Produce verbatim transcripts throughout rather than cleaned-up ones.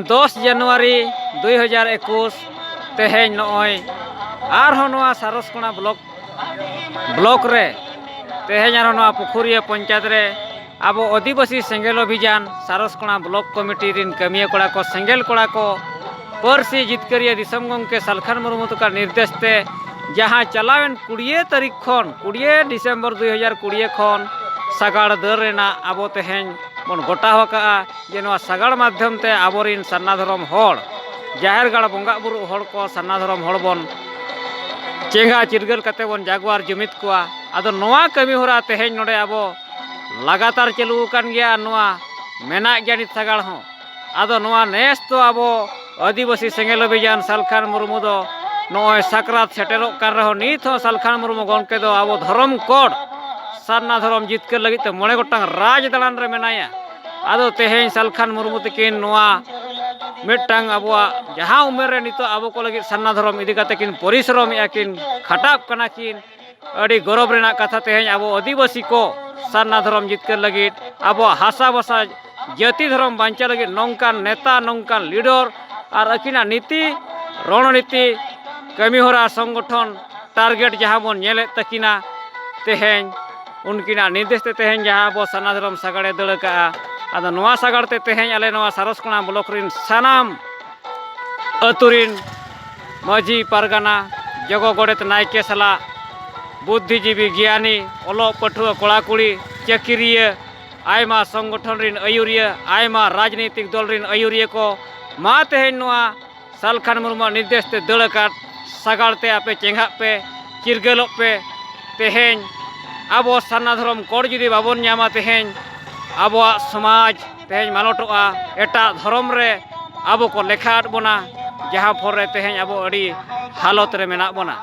ᱫᱚᱥ ᱡᱟᱱᱩᱣᱟᱨᱤ ᱫᱩᱭ ᱦᱟᱡᱟᱨ ᱮᱠᱩᱥ, ᱛᱮᱦᱮᱧ ᱱᱚᱜᱼᱚᱭ ᱟᱨᱦᱚᱸ ᱱᱚᱣᱟ ᱥᱟᱨᱚᱥᱠᱚᱬᱟ ᱵᱞᱚᱠ, ᱵᱞᱚᱠ ᱨᱮ ᱛᱮᱦᱮᱧ ᱟᱨᱦᱚᱸ ᱱᱚᱣᱟ ᱯᱩᱠᱷᱩᱨᱤᱭᱟᱹ ᱯᱚᱧᱪᱟᱭᱮᱛ ᱨᱮ ᱟᱵᱚ ᱟᱹᱫᱤᱵᱟᱹᱥᱤ ᱥᱮᱸᱜᱮᱞ ᱚᱵᱷᱤᱡᱟᱱ ᱥᱟᱨᱚᱥᱠᱚᱬᱟ ᱵᱞᱚᱠ ᱠᱚᱢᱤᱴᱤ ᱨᱤᱱ ᱠᱟᱹᱢᱤᱭᱟᱹ ᱠᱚᱲᱟ ᱠᱚ, ᱥᱮᱸᱜᱮᱞ ᱠᱚᱲᱟ ᱠᱚ, ᱯᱟᱹᱨᱥᱤ ᱡᱤᱛᱠᱟᱹᱨᱤᱭᱟᱹ ᱫᱤᱥᱚᱢ ᱜᱚᱢᱠᱮ ᱥᱟᱞᱠᱷᱟᱱ ᱢᱩᱨᱢᱩ ᱛᱟᱠᱚᱣᱟᱜ ᱱᱤᱨᱫᱮᱥ ᱛᱮ ᱡᱟᱦᱟᱸ ᱪᱟᱞᱟᱣᱮᱱ ᱠᱩᱲᱤᱭᱟᱹ ᱛᱟᱹᱨᱤᱠᱷ ᱠᱷᱚᱱ, ᱠᱩᱲᱤᱭᱟᱹ ᱰᱤᱥᱮᱢᱵᱚᱨ ᱫᱩᱭ ᱦᱟᱡᱟᱨ ᱠᱩᱲᱤᱭᱟᱹ ᱠᱷᱚᱱ ᱥᱟᱜᱟᱲ ᱫᱟᱹᱲ ᱨᱮᱱᱟᱜ ᱟᱵᱚ ᱛᱮᱦᱮᱧ ᱵᱚᱱ ᱜᱚᱴᱟ ᱟᱠᱟᱫᱼᱟ ᱡᱮ ᱱᱚᱣᱟ ᱥᱟᱜᱟᱲ ᱢᱟᱫᱽᱫᱷᱚᱢ ᱛᱮ ᱟᱵᱚᱨᱤᱱ ᱥᱟᱨᱱᱟ ᱫᱷᱚᱨᱚᱢ ᱦᱚᱲ, ᱡᱟᱦᱮᱨ ᱜᱟᱲ ᱵᱚᱸᱜᱟ ᱵᱩᱨᱩ ᱦᱚᱲ ᱠᱚ, ᱥᱟᱨᱱᱟ ᱫᱷᱚᱨᱚᱢ ᱦᱚᱲ ᱵᱚᱱ ᱪᱮᱸᱜᱷᱟ ᱪᱤᱨᱜᱟᱹᱞ ᱠᱟᱛᱮ ᱵᱚᱱ ᱡᱟᱜᱣᱟᱨ ᱡᱩᱢᱤᱫ ᱠᱚᱣᱟ᱾ ᱟᱫᱚ ᱱᱚᱣᱟ ᱠᱟᱹᱢᱤ ᱦᱚᱨᱟ ᱛᱮᱦᱮᱧ ᱱᱚᱰᱮ ᱟᱵᱚ ᱞᱟᱜᱟᱛᱟᱨ ᱪᱟᱹᱞᱩ ᱟᱠᱟᱱ ᱜᱮᱭᱟ, ᱟᱨ ᱱᱚᱣᱟ ᱢᱮᱱᱟᱜ ᱜᱮᱭᱟ ᱱᱤᱛ ᱥᱟᱜᱟᱲ ᱦᱚᱸ᱾ ᱟᱫᱚ ᱱᱚᱣᱟ ᱱᱮᱥ ᱫᱚ ᱟᱵᱚ ᱟᱹᱫᱤᱵᱟᱹᱥᱤ ᱥᱮᱸᱜᱮᱞ ᱚᱵᱷᱤᱡᱟᱱ ᱥᱟᱞᱠᱷᱟᱱ ᱢᱩᱨᱢᱩ ᱫᱚ ᱱᱚᱜᱼᱚᱭ ᱥᱟᱠᱨᱟᱛ ᱥᱮᱴᱮᱨᱚᱜ ᱠᱟᱱ ᱨᱮᱦᱚᱸ, ᱱᱤᱛ ᱦᱚᱸ ᱥᱟᱞᱠᱷᱟᱱ ᱢᱩᱨᱢᱩ ᱜᱚᱢᱠᱮ ᱫᱚ ᱟᱵᱚ ᱫᱷᱚᱨᱚᱢ ᱠᱳᱰ ᱥᱟᱨᱱᱟ ᱫᱷᱚᱨᱚᱢ ᱡᱤᱛᱠᱟᱹᱨ ᱞᱟᱹᱜᱤᱫ ᱛᱮ ᱢᱚᱬᱮ ᱜᱚᱴᱟᱝ ᱨᱟᱡᱽ ᱫᱟᱬᱟᱱ ᱨᱮ ᱢᱮᱱᱟᱭᱟ᱾ ᱟᱫᱚ ᱛᱮᱦᱮᱧ ᱥᱟᱞᱠᱷᱟᱱ ᱢᱩᱨᱢᱩ ᱛᱟᱹᱠᱤᱱ ᱱᱚᱣᱟ ᱢᱤᱫᱴᱟᱝ ᱟᱵᱚᱣᱟᱜ ᱡᱟᱦᱟᱸ ᱩᱢᱮᱨ ᱨᱮ ᱱᱤᱛᱚᱜ ᱟᱵᱚ ᱠᱚ ᱞᱟᱹᱜᱤᱫ ᱥᱟᱨᱱᱟ ᱫᱷᱚᱨᱚᱢ ᱤᱫᱤ ᱠᱟᱛᱮ ᱠᱤᱱ ᱯᱚᱨᱤᱥᱨᱚᱢᱮᱜᱼᱟ, ᱠᱤᱱ ᱠᱷᱟᱴᱟᱜ ᱠᱟᱱᱟ ᱠᱤᱱ, ᱟᱹᱰᱤ ᱜᱚᱨᱚᱵᱽ ᱨᱮᱱᱟᱜ ᱠᱟᱛᱷᱟ᱾ ᱛᱮᱦᱮᱧ ᱟᱵᱚ ᱟᱹᱫᱤᱵᱟᱹᱥᱤ ᱠᱚ ᱥᱟᱨᱱᱟ ᱫᱷᱚᱨᱚᱢ ᱡᱤᱛᱠᱟᱹᱨ ᱞᱟᱹᱜᱤᱫ, ᱟᱵᱚᱣᱟᱜ ᱦᱟᱥᱟ ᱵᱷᱟᱥᱟ ᱡᱟᱹᱛᱤ ᱫᱷᱚᱨᱚᱢ ᱵᱟᱧᱪᱟᱣ ᱞᱟᱹᱜᱤᱫ ᱱᱚᱝᱠᱟᱱ ᱱᱮᱛᱟ, ᱱᱚᱝᱠᱟᱱ ᱞᱤᱰᱟᱨ ᱟᱨ ᱟᱹᱠᱤᱱᱟᱜ ᱱᱤᱛᱤ ᱨᱚᱬᱱᱤᱛᱤ ᱠᱟᱹᱢᱤᱦᱚᱨᱟ ᱥᱚᱝᱜᱚᱴᱷᱚᱱ ᱴᱟᱨᱜᱮᱴ ᱡᱟᱦᱟᱸ ᱵᱚᱱ ᱧᱮᱞᱮᱫ ᱛᱟᱹᱠᱤᱱᱟ, ᱛᱮᱦᱮᱧ ᱩᱱᱠᱤᱱᱟᱜ ᱱᱤᱨᱫᱮᱥ ᱛᱮ ᱛᱮᱦᱮᱧ ᱡᱟᱦᱟᱸ ᱟᱵᱚ ᱥᱟᱨᱱᱟ ᱫᱷᱚᱨᱚᱢ ᱥᱟᱜᱟᱲᱮ ᱫᱟᱹᱲ ᱟᱠᱟᱫᱼᱟ᱾ ᱟᱫᱚ ᱱᱚᱣᱟ ᱥᱟᱜᱟᱲ ᱛᱮ ᱛᱮᱦᱮᱧ ᱟᱞᱮ ᱱᱚᱣᱟ ᱥᱟᱨᱚᱥᱠᱚᱬᱟ ᱵᱞᱚᱠ ᱨᱤᱱ ᱥᱟᱱᱟᱢ ᱟᱹᱛᱩ ᱨᱤᱱ ᱢᱟᱹᱡᱷᱤ ᱯᱟᱨᱜᱟᱱᱟ, ᱡᱚᱜᱚ ᱜᱚᱰᱮᱛ, ᱱᱟᱭᱠᱮ ᱥᱟᱞᱟᱜ ᱵᱩᱫᱽᱫᱷᱤᱡᱤᱵᱤ ᱜᱮᱭᱟᱱᱤ, ᱚᱞᱚᱜ ᱯᱟᱹᱴᱷᱩᱣᱟᱹ ᱠᱚᱲᱟ ᱠᱩᱲᱤ, ᱪᱟᱹᱠᱨᱤᱭᱟᱹ, ᱟᱭᱢᱟ ᱥᱚᱝᱜᱚᱴᱷᱚᱱ ᱨᱤᱱ ᱟᱹᱭᱩᱨᱤᱭᱟᱹ, ᱟᱭᱢᱟ ᱨᱟᱡᱽᱱᱤᱛᱤᱠ ᱫᱚᱞ ᱨᱤᱱ ᱟᱹᱭᱩᱨᱤᱭᱟᱹ ᱠᱚ, ᱢᱟ ᱛᱮᱦᱮᱧ ᱱᱚᱣᱟ ᱥᱟᱞᱠᱷᱟᱱ ᱢᱩᱨᱢᱩᱣᱟᱜ ᱱᱤᱨᱫᱮᱥ ᱛᱮ ᱫᱟᱹᱲ ᱟᱠᱟᱫ ᱥᱟᱜᱟᱲ ᱛᱮ ᱟᱯᱮ ᱪᱮᱸᱜᱷᱟᱜ ᱯᱮ, ᱪᱤᱨᱜᱟᱹᱞᱚᱜ ᱯᱮ᱾ ᱛᱮᱦᱮᱧ ᱟᱵᱚ ᱥᱟᱨᱱᱟ ᱫᱷᱚᱨᱚᱢ ᱠᱳᱰ ᱡᱩᱫᱤ ᱵᱟᱵᱚᱱ ᱧᱟᱢᱟ, ᱛᱮᱦᱮᱧ ᱟᱵᱚᱣᱟᱜ ᱥᱚᱢᱟᱡᱽ ᱛᱮᱦᱮᱧ ᱢᱟᱞᱚᱴᱚᱜᱼᱟ, ᱮᱴᱟᱜ ᱫᱷᱚᱨᱚᱢ ᱨᱮ ᱟᱵᱚ ᱠᱚ ᱞᱮᱠᱷᱟ ᱟᱫ ᱵᱚᱱᱟ, ᱡᱟᱦᱟᱸ ᱯᱷᱚᱞ ᱨᱮ ᱛᱮᱦᱮᱧ ᱟᱵᱚ ᱟᱹᱰᱤ ᱦᱟᱞᱚᱛ ᱨᱮ ᱢᱮᱱᱟᱜ ᱵᱚᱱᱟ᱾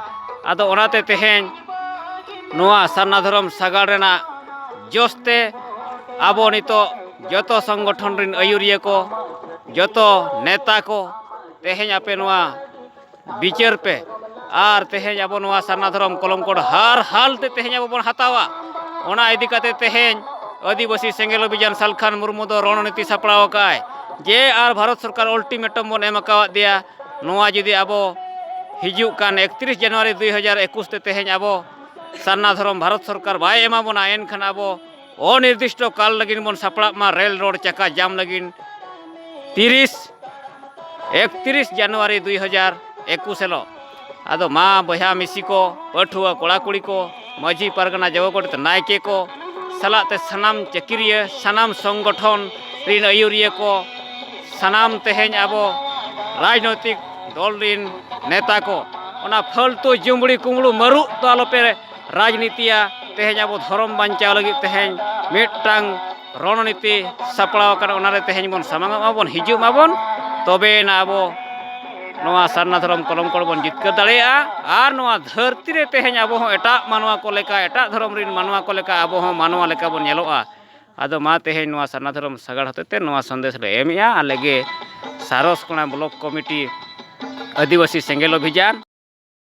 ᱟᱫᱚ ᱚᱱᱟᱛᱮ ᱛᱮᱦᱮᱧ ᱱᱚᱣᱟ ᱥᱟᱨᱱᱟ ᱫᱷᱚᱨᱚᱢ ᱥᱟᱜᱟᱲ ᱨᱮᱱᱟᱜ ᱡᱚᱥ ᱛᱮ ᱟᱵᱚ ᱱᱤᱛᱚᱜ ᱡᱚᱛᱚ ᱥᱚᱝᱜᱚᱴᱷᱚᱱ ᱨᱤᱱ ᱟᱹᱭᱩᱨᱤᱭᱟᱹ ᱠᱚ, ᱡᱚᱛᱚ ᱱᱮᱛᱟ ᱠᱚ, ᱛᱮᱦᱮᱧ ᱟᱯᱮ ᱱᱚᱣᱟ ᱵᱤᱪᱟᱹᱨ ᱯᱮ᱾ ᱟᱨ ᱛᱮᱦᱮᱧ ᱟᱵᱚ ᱱᱚᱣᱟ ᱥᱟᱨᱱᱟ ᱫᱷᱚᱨᱚᱢ ᱠᱚᱞᱚᱢ ᱠᱳᱰ ᱦᱟᱨ ᱦᱟᱞ ᱛᱮ ᱛᱮᱦᱮᱧ ᱟᱵᱚ ᱵᱚᱱ ᱦᱟᱛᱟᱣᱟ᱾ ᱚᱱᱟ ᱤᱫᱤ ᱠᱟᱛᱮ ᱛᱮᱦᱮᱧ ᱟᱹᱫᱤᱵᱟᱹᱥᱤ ᱥᱮᱸᱜᱮᱞ ᱚᱵᱷᱤᱡᱟᱱ ᱥᱟᱞᱠᱷᱟᱱ ᱢᱩᱨᱢᱩ ᱫᱚ ᱨᱚᱬᱱᱤᱛᱤ ᱥᱟᱯᱲᱟᱣ ᱟᱠᱟᱫᱼᱟᱭ᱾ ᱡᱮ ᱟᱨ ᱵᱷᱟᱨᱚᱛ ᱥᱚᱨᱠᱟᱨ ᱚᱞᱴᱤᱢᱮᱴᱟᱢ ᱵᱚᱱ ᱮᱢ ᱟᱠᱟᱣᱟᱫ ᱫᱮᱭᱟ, ᱱᱚᱣᱟ ᱡᱩᱫᱤ ᱟᱵᱚ ᱦᱤᱡᱩᱜ ᱠᱟᱱ ᱮᱠᱛᱤᱨᱤᱥ ᱡᱟᱱᱩᱣᱟᱨᱤ ᱫᱩᱭ ᱦᱟᱡᱟᱨ ᱮᱠᱩᱥ ᱛᱮ ᱛᱮᱦᱮᱧ ᱟᱵᱚ ᱥᱟᱨᱱᱟ ᱫᱷᱚᱨᱚᱢ ᱵᱷᱟᱨᱚᱛ ᱥᱚᱨᱠᱟᱨ ᱵᱟᱭ ᱮᱢᱟ ᱵᱚᱱᱟ, ᱮᱱᱠᱷᱟᱱ ᱟᱵᱚ ᱚᱱᱤᱨᱫᱤᱥᱴᱚ ᱠᱟᱞ ᱞᱟᱹᱜᱤᱫ ᱵᱚᱱ ᱥᱟᱯᱲᱟᱜ ᱢᱟ ᱨᱮᱞ ᱨᱳᱰ ᱪᱟᱠᱟ ᱡᱟᱢ ᱞᱟᱹᱜᱤᱫ ᱛᱤᱨᱤᱥ, ᱮᱠᱛᱤᱨᱤᱥ ᱡᱟᱱᱩᱣᱟᱨᱤ ᱫᱩᱭ ᱦᱟᱡᱟᱨ ᱮᱠᱩᱥ ᱦᱤᱞᱳᱜ᱾ ᱟᱫᱚ ᱢᱟ ᱵᱚᱭᱦᱟ ᱢᱤᱥᱤ ᱠᱚ, ᱯᱟᱹᱴᱷᱩᱣᱟᱹ ᱠᱚᱲᱟ ᱠᱩᱲᱤ ᱠᱚ, ᱢᱟᱹᱡᱷᱤ ᱯᱟᱨᱜᱟᱱᱟ ᱡᱚᱜᱚ ᱜᱚᱰᱮᱛ ᱱᱟᱭᱠᱮ ᱠᱚ ᱥᱟᱞᱟᱜ ᱛᱮ ᱥᱟᱱᱟᱢ ᱪᱟᱹᱠᱨᱤᱭᱟᱹ, ᱥᱟᱱᱟᱢ ᱥᱚᱝᱜᱚᱴᱷᱚᱱ ᱨᱤᱱ ᱟᱹᱭᱩᱨᱤᱭᱟᱹ ᱠᱚ, ᱥᱟᱱᱟᱢ ᱛᱮᱦᱮᱧ ᱟᱵᱚ ᱨᱟᱡᱽᱱᱳᱭᱛᱤᱠ ᱫᱚᱞ ᱨᱤᱱ ᱱᱮᱛᱟ ᱠᱚ, ᱚᱱᱟ ᱯᱷᱟᱹᱞᱛᱩ ᱡᱩᱢᱵᱽᱲᱤ ᱠᱩᱢᱵᱽᱲᱩ ᱢᱟᱹᱨᱩᱜ ᱫᱚ ᱟᱞᱚᱯᱮ ᱨᱟᱡᱽᱱᱤᱛᱤᱭᱟ᱾ ᱛᱮᱦᱮᱧ ᱟᱵᱚ ᱫᱷᱚᱨᱚᱢ ᱵᱟᱧᱪᱟᱣ ᱞᱟᱹᱜᱤᱫ ᱛᱮᱦᱮᱧ ᱢᱤᱫᱴᱟᱝ ᱨᱚᱬᱱᱤᱛᱤ ᱥᱟᱯᱲᱟᱣ ᱟᱠᱟᱱᱟ, ᱚᱱᱟᱨᱮ ᱛᱮᱦᱮᱧ ᱵᱚᱱ ᱥᱟᱢᱟᱝᱚᱜ ᱢᱟᱵᱚᱱ, ᱦᱤᱡᱩᱜ ᱢᱟᱵᱚᱱ, ᱛᱚᱵᱮᱭᱮᱱᱟ ᱟᱵᱚ ᱱᱚᱣᱟ ᱥᱟᱨᱱᱟ ᱫᱷᱚᱨᱚᱢ ᱠᱚᱞᱚᱢ ᱠᱚᱲ ᱵᱚᱱ ᱡᱤᱛᱠᱟᱹᱨ ᱫᱟᱲᱮᱭᱟᱜᱼᱟ᱾ ᱟᱨ ᱱᱚᱣᱟ ᱫᱷᱟᱹᱨᱛᱤ ᱨᱮ ᱛᱮᱦᱮᱧ ᱟᱵᱚ ᱦᱚᱸ ᱮᱴᱟᱜ ᱢᱟᱱᱣᱟ ᱠᱚ ᱞᱮᱠᱟ, ᱮᱴᱟᱜ ᱫᱷᱚᱨᱚᱢ ᱨᱤᱱ ᱢᱟᱱᱣᱟ ᱠᱚ ᱞᱮᱠᱟ ᱟᱵᱚ ᱦᱚᱸ ᱢᱟᱱᱣᱟ ᱞᱮᱠᱟ ᱵᱚᱱ ᱧᱮᱞᱚᱜᱼᱟ᱾ ᱟᱫᱚ ᱢᱟ ᱛᱮᱦᱮᱧ ᱱᱚᱣᱟ ᱥᱟᱨᱱᱟ ᱫᱷᱚᱨᱚᱢ ᱥᱟᱜᱟᱲ ᱦᱚᱛᱮᱛᱮ ᱱᱚᱣᱟ ᱥᱚᱱᱫᱮᱥ ᱞᱮ ᱮᱢᱮᱜᱼᱟ᱾ ᱟᱞᱮ ᱜᱮ ᱥᱟᱨᱚᱥ ᱠᱚᱬᱟ ᱵᱞᱚᱠ ᱠᱚᱢᱤᱴᱤ ᱟᱹᱫᱤᱵᱟᱹᱥᱤ ᱥᱮᱸᱜᱮᱞ ᱚᱵᱷᱤᱡᱟᱱ᱾